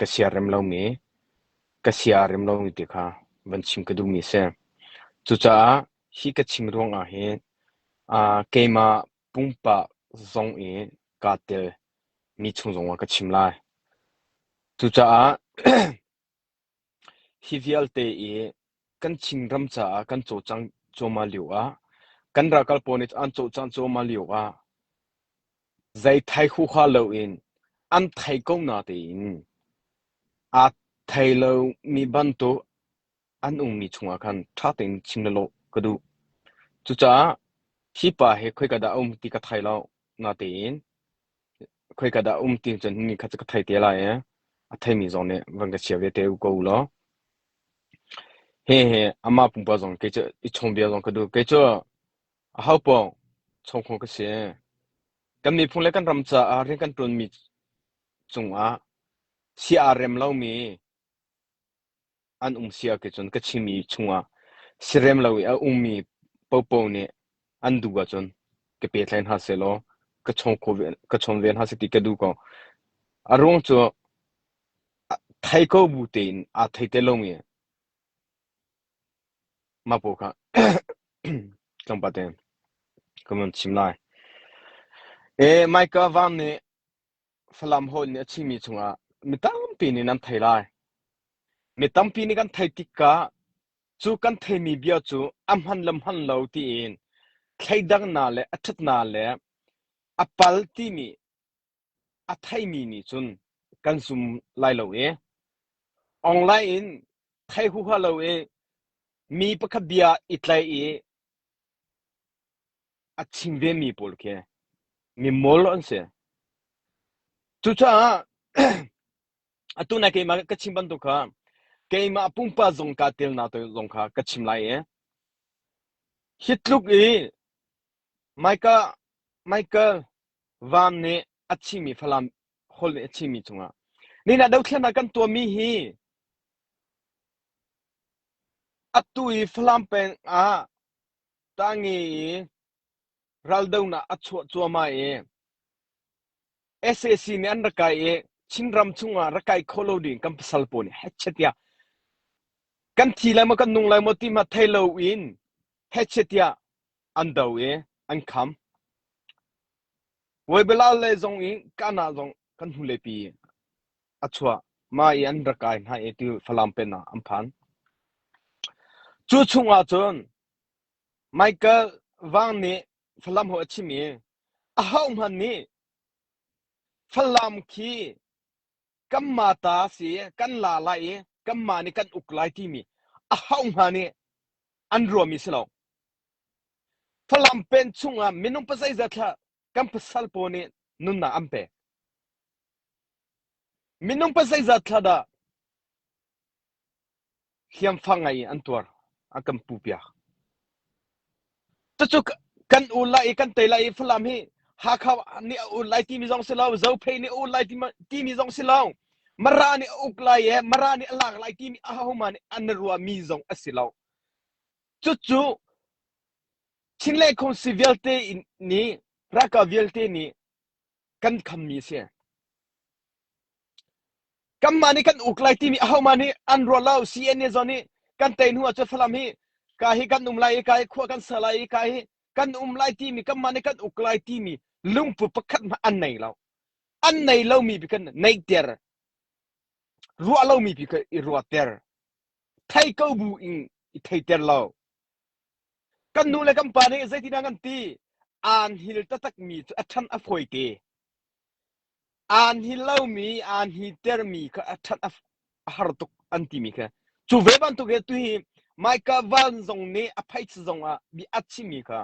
ka siarem lomi ka sia a rem lomi ti kha van chim ka duhmi a si. Cucaah hi ka chim ruangah hin keimah pumpak zong i kaa tel mi chung zongah ka chim lai. Cucaah hi vialte i kan Chinram caah kan cawlcangh cuahmah lio ah kan ralkap pawl nih an cawlcangh cuahmah lio ah zei thei huhha loin an thei ko natein aa thei lomi bantuk an ummi chungah khan ṭha tein chim law ka duh. Cucaah hi pa hi khoika dah a um ti ka thei lo natein khoika dah a um ti cun ni kha cu ka thei te lai i a theimi zong nih van ka chia ve te ko u law. Hihi amah pumpak zong kei cu i chawnbia zong ka duh. Kei cu ahopaoh chawngkhawh ka si. Kan miphun le kan ram caah rian kan ṭuanmi cungah sia aa rem lomi an um si ahcun ka chimmi chungah sirem lo i a ummi paohpaoh nih an duh ahcun ka pehtlaih hna sehlaw ka chawn khawh ve ka chawn ve hna seh ti ka duh ko. A ruang cu thei ko bu tein aa thei te lomi mah pawl kha tlawmpal tein ka van chim lai. E Micah Van nih Falam holh nih a chimmi chungah mi tampi nih nan thei lai. Mi tampi nih kan theih tikah cu kan theimi bia cu a hman le hman lo tiin thleidangnak le a ṭhatnak le a pal timi a theimi nih cun kan zum lai lo i online in thei huha lo i mi pakhat bia i tlaih i a chim vemi pawl khi mi mawl an si. Cucaah atu nai keimah ka chim bantuk kha keimah pumpak zong kaa tel na zong kha ka chim lai i hi tluk i Micah Michael Van nih a chimmi Falam holh nih a chimmi cungah nina dothlennak kan tuahmi hi atu i Falam peng ah Tangi i raldonak a chuah cuahmah i sac nih an rak kai i Chinram chungah rak kai kho lo ding kan pasal pawl nih hechet tiah kan thi lai maw kan nung lai maw ti hmanh thei loin hechet tiah an do i an kham. Weibelal le zong i kana zong kan hnuleipi a chuah. Mah i an rak kai hna i tu Falam pen ah an phan. Cu chungah cun Michael Vang nih Falam ho a chim i ahohmanh nih Falam khi kanmah ta si kan la lai i kanmah nih kan uk lai timi ahohmanh nih an ruahmi si lo. Falam pen chungah minung pazeizat thla kan pasal pawl nih nunnak an pek. Minung pazeizat thla dah hliamfak ngai in an tuar an kan pu piak cucu kan ul lai i kan tei lai i Falam hi Hakha nih a ul lai timi zong si lo Zophei nih a ul lai timi zong si lo Mara nih a uk lai i Mara nih a lak lai timi ahohmanh nih an ruahmi zong a si lo cucu Chinlei Khongsi vialte nih ralkap vialte nih kan khammi a si. Kanmah nih kan uk lai timi ahohmah nih an ruat lo. CNA zong nih kan tei hnu ahcun Falam hi ka hi kan um lai i ka hi khua kan ser lai i ka hi kan um lai timi kanmah nih kan uk lai timi lungput pakhat hmanh an nei lo. An nei lomi pi kan neihter. Ruah lomi pi kha i ruahter. Thei ko bu in i theiter lo. Kan nu le kan pa nih zeitindah kan ti? Aan hil taktakmi cu a ṭhan a fawi te. Aan hil lomi, aan hitermi kha a ṭhan a har tuk an timi kha. Cu ve bantuk hi tu hi Micah Van zong nih a phaisa zong ah bia a chimmi kha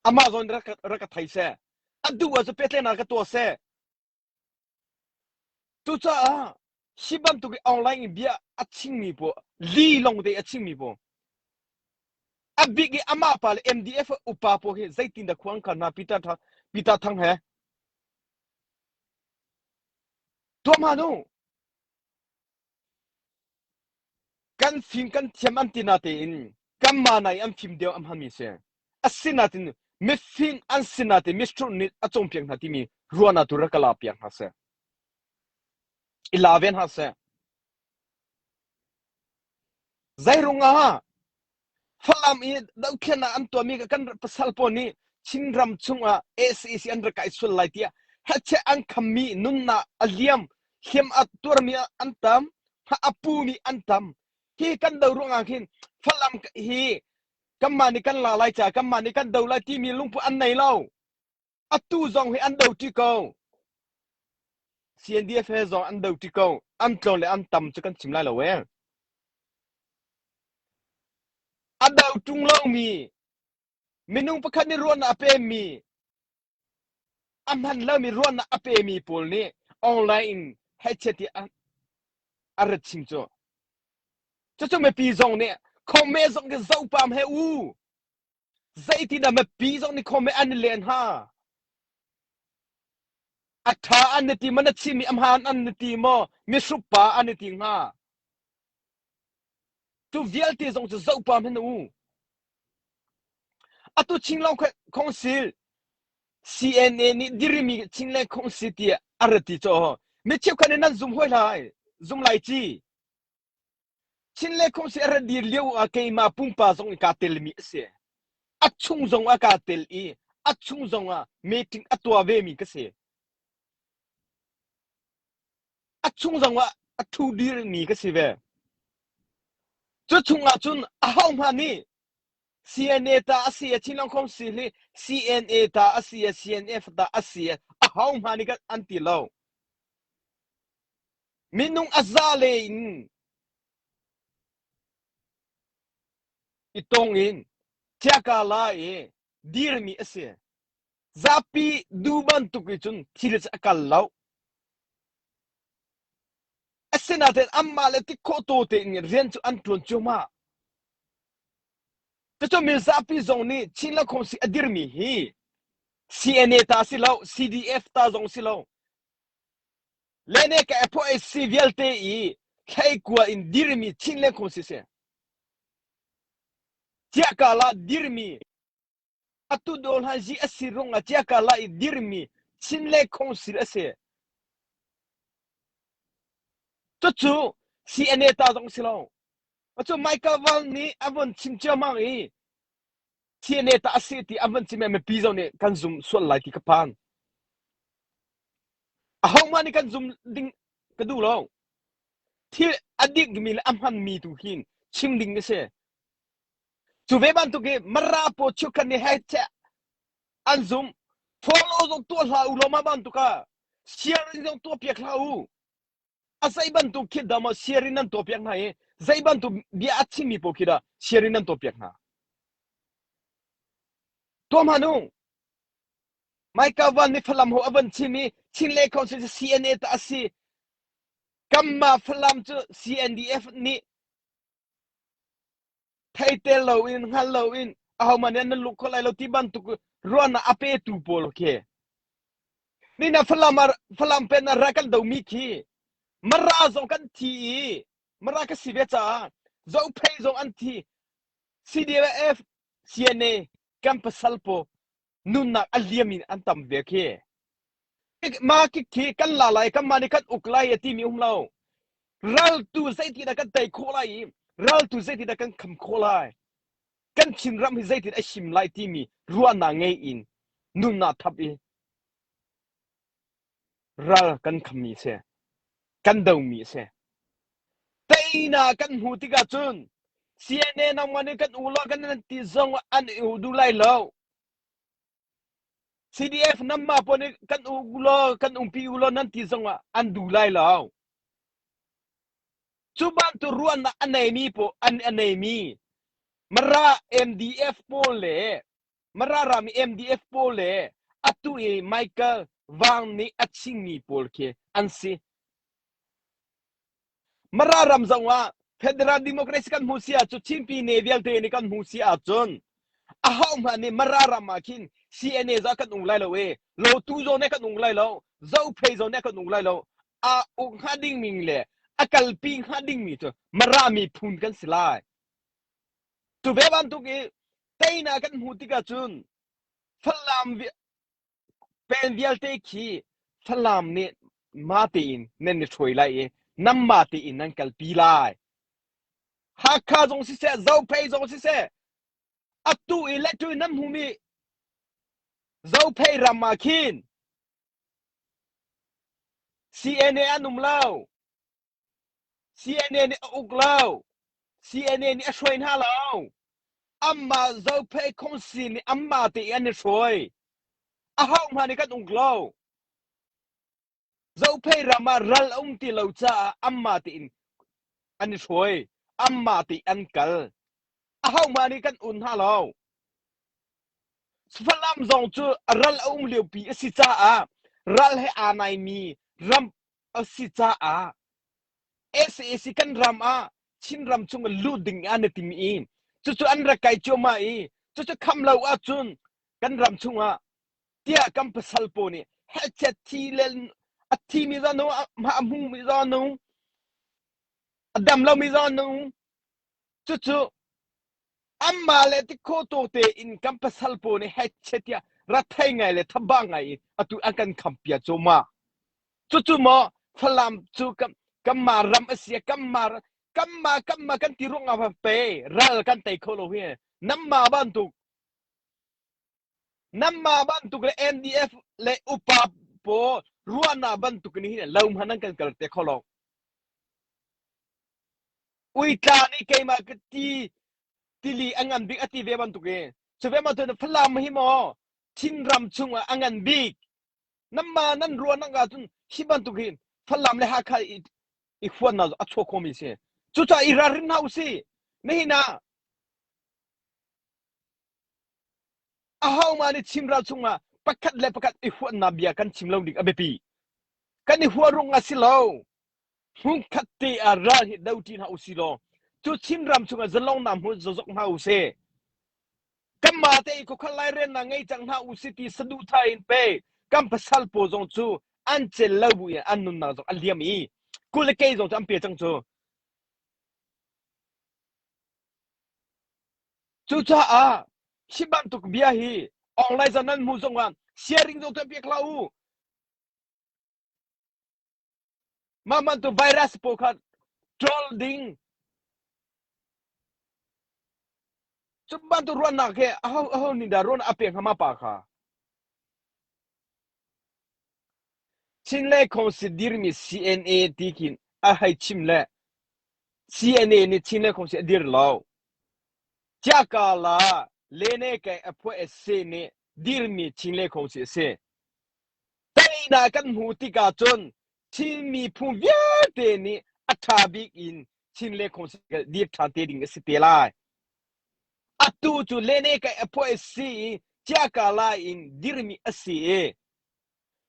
amah zawn rak rak ka thei seh. A duh ahcun pehtlaihnak ka tuah seh. Cucaah hi bantuk i online in bia a chimmi pawl li lawng te a chimmi pawl a bik i amah pa le MDF upa pawl hi zeitindah khua an khar hna Peter Thang Peter Thang he tuah hmanh u Kan fim kan thiam an ti natein kanmah nai an fim deuh an hmanmi si. Asinain mifim an si natein mihrut nih a cawnpiak hna timi ruahnak tu rak ka la piak hna seh. I la ve hna seh. Zeirung ah Falam i dohthlennak an tuahmi kan pasal pawl nih Chinram chungah SAC an rak kai sual lai tiah hacheh an khammi nunnak a liam hliam a tuarmi an tam a pumi an tam hi kan do ruangah khin Falam hi kanmah nih kan la lai ca kanmah nih kan do lai timi lungput an nei lo atu zong hi an do ṭi ko CNDF he zong an do ṭi ko an tlon le an tam cu kan chim lai lo e a do ṭung lomi minung pakhat nih ruahnak a pemi a hman lomi ruahnak a pemi pawl nih online in hechet i a rat chim cu cucu mipi zong nih khome zong ki zopam he u zeitindah mipi zong nih khome an i len ha a ṭha an i ti maw na chimmi a hmaan an i ti maw mihrup pa an i ti hnga cu vialte zong cu zohpam hin u atu Chinlong Council CNA nih dirimi Chinland Council tiah a rat ti caw mi cheukhat nih nan zum hoi lai zum lai ci Chinland Council a rat dir lio ah keimah pumpa zong in kaa telmi a si a chung zong ah kaa tel i a chung zong ah meeting a tuah ve mi ka si a chung zong ah a thu dirmi ka si ve. Cu chungah cun ahohmah nih CNA ta a si a Chinlong Council hi CNA ta a si a CNF ta a si a ahohmah nih an ti lo. Minung a za le in i tong in ciakala i dirmi a si. Zapi du bantuk i cun thil cu a kal lo. Asinain anmah le tikkhawh taw tein rian cu an ṭuan cuahmah. Cucu mizapi zong nih Chin Lakhawngsi a dirmi hi CNA ta si lo, CDF ta zong si lo. Lene ka FOSC vialte i thleikua in dirmi Chin Lakhawngsi si. Ciakala dirmi Atu dawlhanzi a si ruangah Ciakala i dirmi Chin le Council a si. Cucu CNA ta zong si lo. Cu Michael Van nih a von chim ciammam i CNA ta a si ti a von chim i mipi zong nih kan zum sual lai ti ka phan. Ahohmah nih kan zum ding ka duh lo. Thil a dikmi le a hmanmi tu hin chim ding a si. Cu ve bantuk i Mara paw cheukhat nih hei cheh an zum. Follow zong tuah hlah u law mah bantuk ah sharing zong tuah piak hlah u. A zei bantuk khi dah maw sharing nan tuah piak hna i zei bantuk bia a chimmi paoh khi dah sharing nan tuah piak hna. Tuah hmanh u. Micah Van nih Falam ho a van chim i Chin le Council cu CNA ta a si. Kamma Falam cu CNDF nih Theitel loin hngal loin ahohmanh nih nan luh kho lai lo ti bantuk ruahnak a petu pawl khi nina Falam ah Falam pen ah ral kan domi khi Mara zong kan thi i Mara ka si ve caah Zophei zong an thi CDF CNA kan pasal pawl nunnak a liam in an tam ve khi ma ki khi kan la lai kan mah nih kan uk lai a timi um lo ral tu zeitin dah kan tei khawh lai i ral tu zeitin dah kan kham khawh lai kan Chinram hi zeitin a him lai timi ruahnak ngei in nunnak thap i ral kan khammi a si kan domi a si teinak kan hmu tikah cun CNA nangmah nih kan u law kan nan ti zong an u duh lai lo CDF namma pawl nih kan u law kan umpi u law nan ti zong ah an duh lai lo cu bantuk ruahnak a neimi pawl an a neimi Mara MDF pawl le Mara ram i MDF pawl le atu i Michael Vang nih a chimmi pawl khi an si. Mara ram zong ah Federal Democracy kan hmu si ahcun Chinpi ne vialte nih kan hmu si ahcun ahohmah nih Mara ram ah khin CNA za kan ung lai lo e Lotu zawn nih kan ung lai lo Zophei zawn nih kan ung lai lo a uk hnga dingmi le a kalpi hnga dingmi cu Mara miphun kan si lai. Cu ve bantuk i teinak kan hmuh tikah cun Falam pen vialte khi Falam nih ma tein nan i hruai lai i nanmah tein nan kalpi lai. Hakha zong siseh, Zophei zong siseh, atu i le tu nan hmumi Zophei ram ah khin CNA an um lo. CNA nih a uk lo. CNA nih a hruai hna lo. Amah Zophei Khongsi nih amah te an i hruai. Aho hmanh nih kan uk lo. Zophei ram ah ral a um ti lo caah anmah tein an i hruai, anmah tein an kal. Ahohmah nih kan un hna lo. Falam zong cu ral a um liopi a si caah ral he aa naimi ram a si caah SAC kan ram ah Chinram chung lut ding an i tim i cucu an rak kai cuahmah i cucu kham lo ahcun kan ram chungah tiah kan pasal pawl nih hehchet thi le a thimi zong nu a hmumi zong nu a dam lomi zong nu cucu anmah le tikhaw to tein kan pasal pawl nih hehchet tiah rathei ngai le thaba ngai in atu an kan khampia cuma cucu maw Falam cu kanmah ram a si kanmah kanmah kanmah kan ti ruang ah pe ral kan tei kho lo hi namma bantuk Nanmah bantuk le NDF le upa pawl ruahnak bantuk in hin lo hmanh nan kan kal te kho lo. Uitla nih keimah ka ti tili a ngan bik a ti ve bantuk i cu ve bantuk Falam hi maw Chinram chungah a ngan bik nanmah nan ruahnak ahcun hi bantuk hi Falam le Hakha i, i huatnak a chuak khomi si. Cucaah i ralrin hna usih. Nihin ah Ahohmah nih chimral chungah pakhat le pakhat i huatnak bia kan chim lo ding a biapi. Kan i huah rung a si lo. Hmunkhat te ah ral hi do ṭi hna usih law cu Chinram chungah zalongnak hmun zozok hna usih. Kanmah te i khuakhal lairelnak ngei cang hna usih ti saduhthah in pe kan pasal pawl zong cu an cel lo bu in an nunnak zong a liam i kul le kei zong cu an pe cang cu. Cucaah hi bantuk bia hi online zan nan hmuh zongah sharing zong tuah piak hlah u. Mah bantuk virus pawl kha troll ding. Cu bantuk ruahnak he aho aho nih dah ruahnak a pek hnga ma pa kha? Chin le Khawngsi dirmi CNA ti khin a hei chim le CNA nih Chin le Khawngsi a dir lo. Ciakala lene kai a phuah se nih dirmi Chin le Khawngsi a si. Teinak kan hmu tikah cun Chin miphun vialte nih a ṭha bik in Chin le Khawngsi dir ṭhan te ding a si te lai. Atu cu lene kai a phuah si i ciakala in dirmi a si i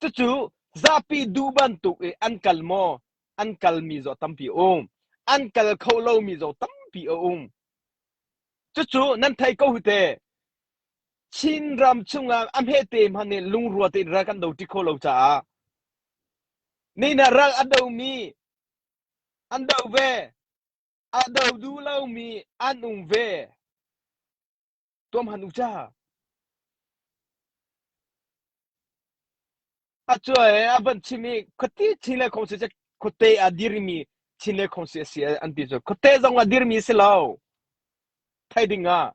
Cucu zapi duh bantuk i an kal maw? An kalmi zaw tampi a um. An kal kho lomi zaw tampi a um. Cucu nan thei ko hu te. Chinram chungah a hmete hmanh nih lungrua tein ral kan do ṭi kho lo caah nina ral a domi an do ve, a do duh lomi an um ve. Tuam han u ca. A cuai a van chim i khuati chin le khong si cu khuate a dirmi chin le khong si a si an ti cu khuate zong a dirmi si lo thei ding ah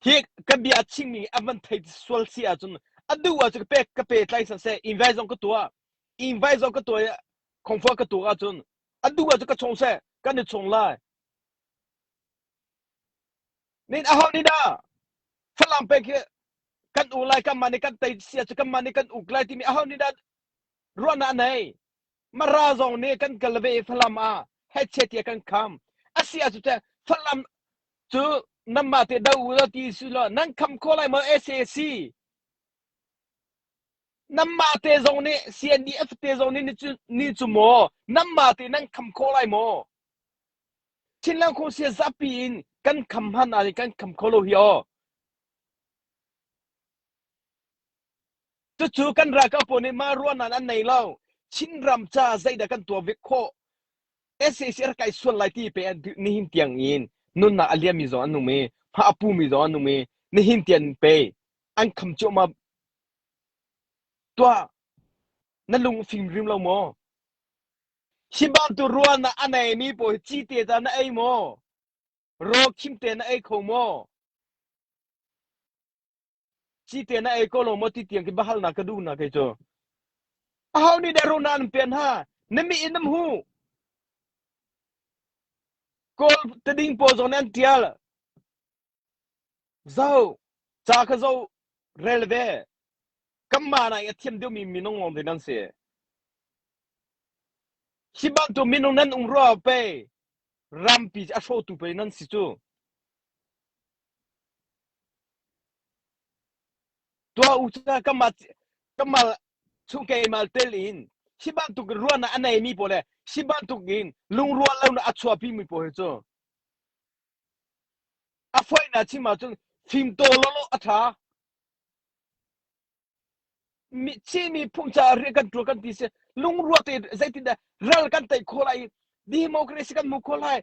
hi ka bia chimmi a van thei sual si ahcun a duh ahcun ka pe ka pe tlai san seh invite zong ka tuah invite zong ka tuah i khongfua ka tuah ahcun a duh ahcun ka chong seh kan i chong lai Nin aho nih dah Falam pek hi kan u lai kanmah nih kan tei sia cu kanmah nih kan uk lai timi aho nih dah ruahnak a nei Mara zong nih kan kal ve i Falam ah hechet tiah kan kham asi ah cu Falam cu nanmah te do u ti su law nan kham kho lai maw SAC nanmah te zong nih CNDF te zong nih ni cu maw nanmah te nan kham kho lai maw Chinland Khawsia zapi in kan kham hman ah kan kham kho lo hi aw. Cucu kan ralkap pawl nih mah ruahnak an nei lo. Chinram ca zeidah kan tuah ve khawh? SAC rak kai sual lai ti pe nihin tiang in nunnak a liammi zong an um i hma a pumi zong an um i nihin tiang pe an kham cuahmah tuah. Na lung fim rim lo maw? Hi bantuk ruahnak a neimi pawl hi cite ta na ei maw? Raw khim te na ei kho maw? Cite na ei ko lo maw ti tiang khi biahalnak ka duh na kei cu. Aho nih dah ruahnak an pen ha? Na mi in nam hu. Kawl tading pawl zong nih an tial. Zo, ca kha zo rel ve. Kanmah nain a thiam deuhmi minung lawngte nan si. Hi bantuk minung nan um rua pei rampi a hrawhtu pei nan si cu. Tuah u ca kanmah kanmah chung keimah tel in hi bantuk ruahnak a neimi pawl le hi bantuk in lungrual lonak a chuahpimi pawl hi cu A foihnak chim ahcun fimtawl lawlaw a ṭha. Mi Chinmi phung caah rian kan ṭuan kan ti si lungrua te zeitindah ral kan tei khawh lai i democracy kan hmuh khawh lai.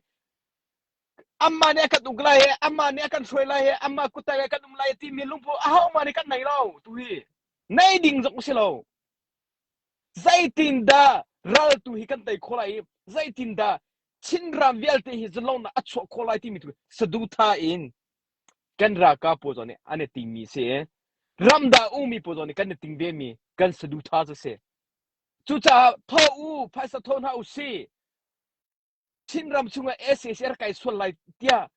Amah nih a kan uk lai i amah nih a kan hruai lai i amah kuttang ah kan um lai timi lungput ahohmah nih kan nei lo tu hi. Nei ding zong si lo. Zeitindah ral tu hi kan tei khawh lai i zeitindah Chinram vialte hi zalongnak a chuah khawh lai timi tu saduhthah in kan ralkap pawl zong nih an i tingmi si i ramdang ummi pawl zong nih kan i ting vemi kan saduhthah cu si. Cucaah tho u, phaisa tho hna u si. Chinram chungah SAC a rak kai sual lai tiah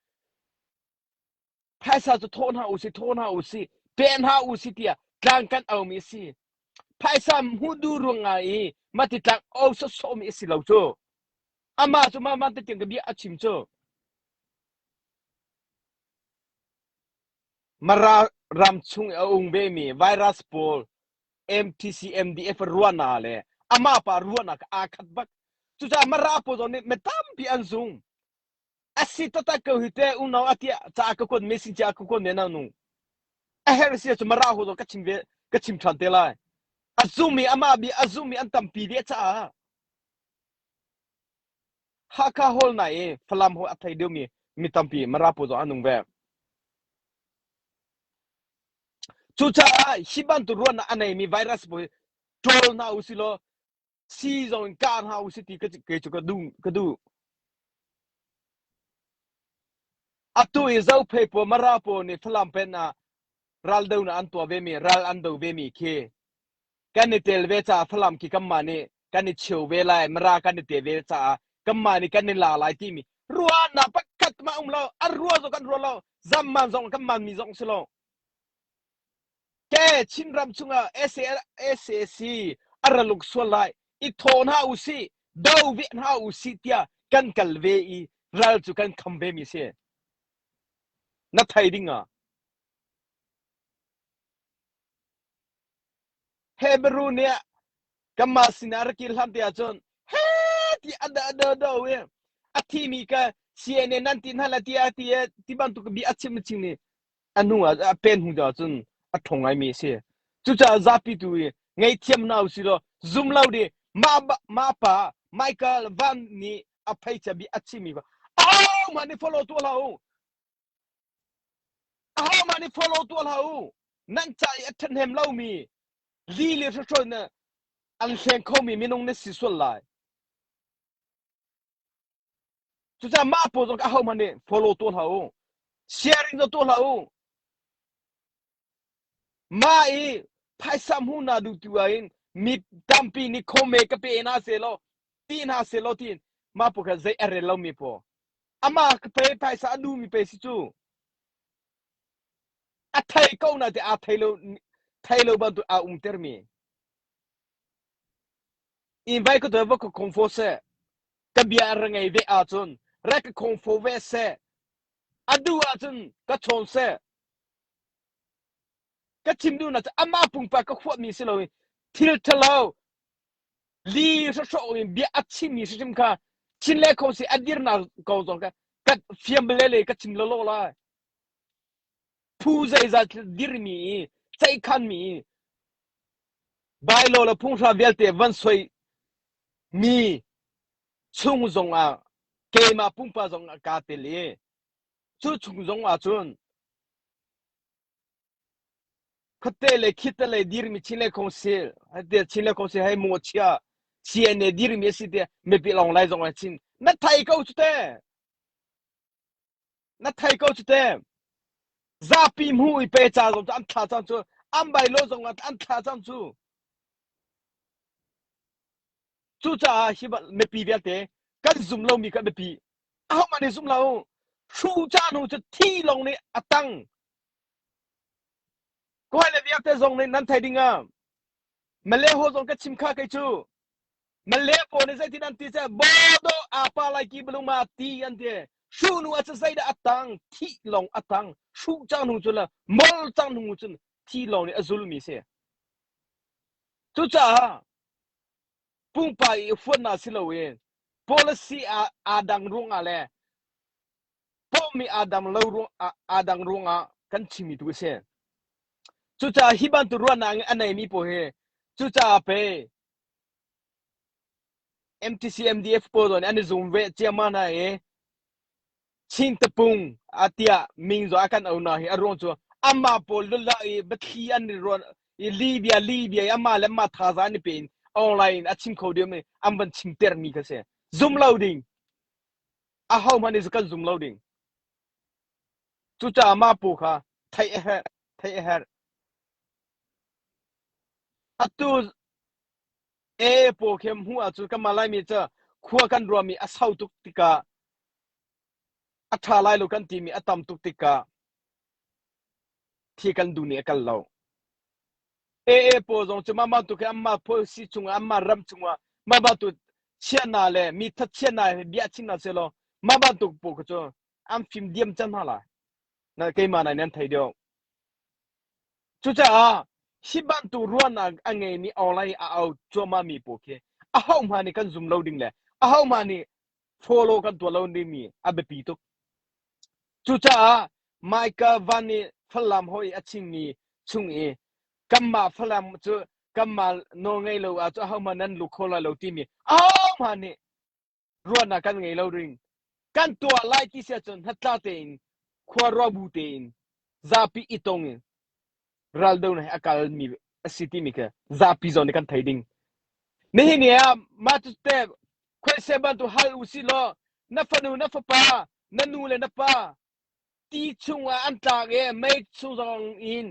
phaisa cu thawh hna u si thawh hna u si pe hna u si tiah tlang kan aumi a si phaisa hmuh duh ruangah i mati tlang au sawsawhmi a si lo cu amah cu mah mah tiang ka bia a chim cu Mara ram chung i a um vemi virus pawl MTC MDF ruahnak le amah pa ruahnak aa khat bak cucaah Mara pawl zong nih mi tampi an zung A si taktak ko hi te unau a tiah ca ka kuat messenger a ka kuat men nu. A herh si cu mara hu ka chim ve ka chim ṭhan te lai. A zumi amah bi a zumi an tampi ve caah Hakha hall na i Falam hall a thei deuhmi mi tampi Mara pu zong an nung ve. Cucaah hi bantuk ruahnak a neimi virus pawl ṭawl hna u silaw si zong in kah hna usih ti kei cu ka duh ka duh. Atu i Zophei pawl Mara pawl nih Falam pen ah raldo na an tuah ve mi ral an do ve mi khi kan i tel ve caah Falam khi kanmah nih kan i cheu ve lai Mara kan i tel ve caah kanmah nih kan i la lai timi ruahnak pakhat mah um lo an ruah zong kan ruah lo zamman zong kan man mi zong si lo Ke Chinram chungah SAC a ra luk sual lai i thaw hna u sih do ve hna u sih tiah kan kal ve i ral cu kan kham ve mi si. Na thei ding ah. Hebrew nih kanmah sinah rak kir hlan te ahcun he ti a da do do i a thimi ka CNA nan ti hna la ti a ti ti bantuk bi a chim ching ni a hnu ah a pen hnu ah cun a ṭhawng ngaimi a si. Cucaah zapi tu i ngaihthiam hna usih law zum lo di mah mah pa Michael Van nih a pheicia bia a chimmi kha ahohmah nih follow tuah hlah u. Ahohmah nih follow tuah hlah u. Nan ca i a ṭhahnem lomi li le hrohhrol na an hleng khomi minung na si sual lai. Cucaah mah pawl zong ahohmanh nih follow tuah hlah u. Sharing zong tuah hlah u. Mah i phaisa hmu na duh tu ah hin mi tampi nih khome ka pe hna seh law ti hna seh law tiin mah pawl kha zei a rel lomi pawl amah ka pe phaisa a duhmi pe si cu a thei ko na te aa thei lo thei lo bantuk aa umtermi invite ka tuah va ka khong fo seh ka bia ra ngei ve ahcun ra ka khong fo ve seh a duh ahcun ka chawn seh ka chim duhnak cu amah pumpak ka huahmi si loin thil ṭhalo li hrawhhrawh in bia a chimmi hrimhrim kha chin le kho si a dirnak ko zong kha ka fiam bale le ka chim lawlaw lai phu zeizat dirmi i ceihkhanmi i Bailo le phunghram vialte van soi mi chung zongah keimah pumpak zong ah kaa tel i cu chung zong ah cun Khuate le khite le dirmi Chin le Council te Chin le Council hei mu chia CNA dirmi a si te mipi long lai zong chin na thai ko cu te na thai ko cu te zapi hmu i pe cha zong cu an thla cang cu an bai lo zong an thla cang cu cucaah hi mipi vialte kan zum lomi kha mipi ahohmanh nih zum lo hru ca hnu cu thi lawng nih a tang Kawi le vialte zong nih nan thei ding ah Malay ho zong ka chim kha kei cu Malay pawl nih zeitin an ti ce bodo apa lai ki bulung ma ti an ti hru nu a cu zeidah a tang thi lawng a tang hru cang hnu cun le mol cang hnu cun thi lawng nih a zulmi si cucaah pumpa i huatnak si loin policy aa dang ruangah le pawhmi aa dang lo ruang aa dang ruangah kan chimmi tu a si. Cucaah hi bantuk ruahnak a neimi pawl hi cucaah pe MTC MDF pawl zong nih an i zum ve ciammam hna i Chin tapung a tiah ming zong a kan o na hi a ruang cu amah pawl lula i biathli an i ruan i Libya Libya i amah le amah thazaang an i pe in online in a chim kho ding mi an van chim ter mi kha si. Zum lo ding. Ahohmanh nih kan zum lo ding. Cucaah mah pu kha theih a herh, theih a herh. Atu e paw khi hmuh ahcun kanmah Laimi cu khua kan ruahmi a sau tuk tikah a ṭha lai lo kan timi a tam tuk tikah thi kan duh nih a kal lo. AA pawl zong cu mah bantuk hi anmah policy chungah anmah ram chungah mah bantuk chiahnak le mi thatchiatnak he bia chim hna sehlaw mah bantuk pawl kha cu an fim diam cang hna lai. Na keimah nai nan thei deuh. Cucaah hi bantuk ruahnak a ngeimi online a au cuahmah mi pawl khi ahohmah nih kan zum lo ding le ahohmah nih follow kan tuah lo dingmi a biapi tuk. Cucaah Michael Van nih Falam hawi a chimmi chung i kanmah Falam cu kanmah nawlngei lo ah cu ahohmah nan lu kho lai lo timi ahohmah nih ruahnak kan ngei lo ring. Kan tuah lai ti si ahcun hnatla tein khua ruah bu tein zapi i tong in raldo he a kalmi a si timi kha zapi zawn nih kan thei ding. Nihin ni ah mah cu te khuaise bantuk hal u si law na fanu na fapa na nu le na pa ti chungah an tlak i mei chung zong in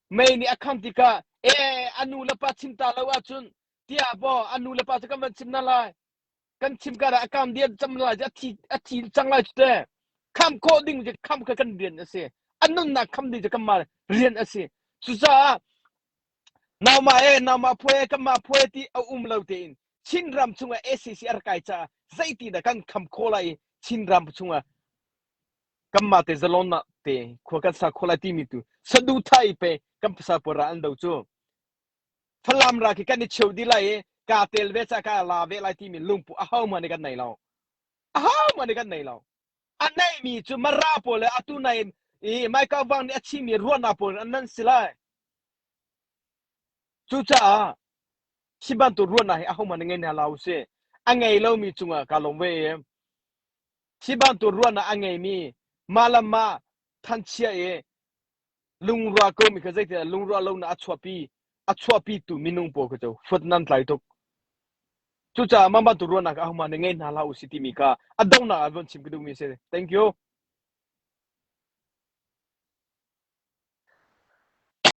mei nih a kham tikah e a nu le pa chim ta lo ahcun tiah baw a nu le pa cu kan van chim na lai kan chim kar ah a kam diam cam lai a thi a thi cang lai cu te kham khawh ding cu kham kha kan rian a si a nunnak kham ding cu kanmah rian a si cucaah nauma e nauma phuai e kanmah phuai ti a um lo tein Chinram chungah ACC a rak kai caah zeiti dah kan kham khawh lai i Chinram chungah kanmah te zalonnak te khua kan sa khawh lai timi tu saduhthah i pe kan pasal pawl ra an do cu Falam ra khi kan i cheu dih lai i kaa tel ve ca ka la ve lai timi lungpu ahohmanh nih kan nei lo. Ahohmanh nih kan nei lo. A neimi cu Mara pawl le atu nai i Michael Wang nih a chimmi ruahnak pawl an nan si lai. Cucaah hi bantuk ruahnak hi ahohmanh nih ngei hna hlah usih. A ngei lomi cungah kaa lawm ve i hi bantuk ruahnak a ngeimi mah le mah thanchia i lungruah komi kha zeitindah lungruah lonak a chuahpi a chuahpitu minung pawl kha cu huat nan tlai tuk. Cucaah mah bantuk ruahnak ahohmanh nih ngei hna hlah usih timi kha a donghnak ah von chim ka duhmi a si. Thank you.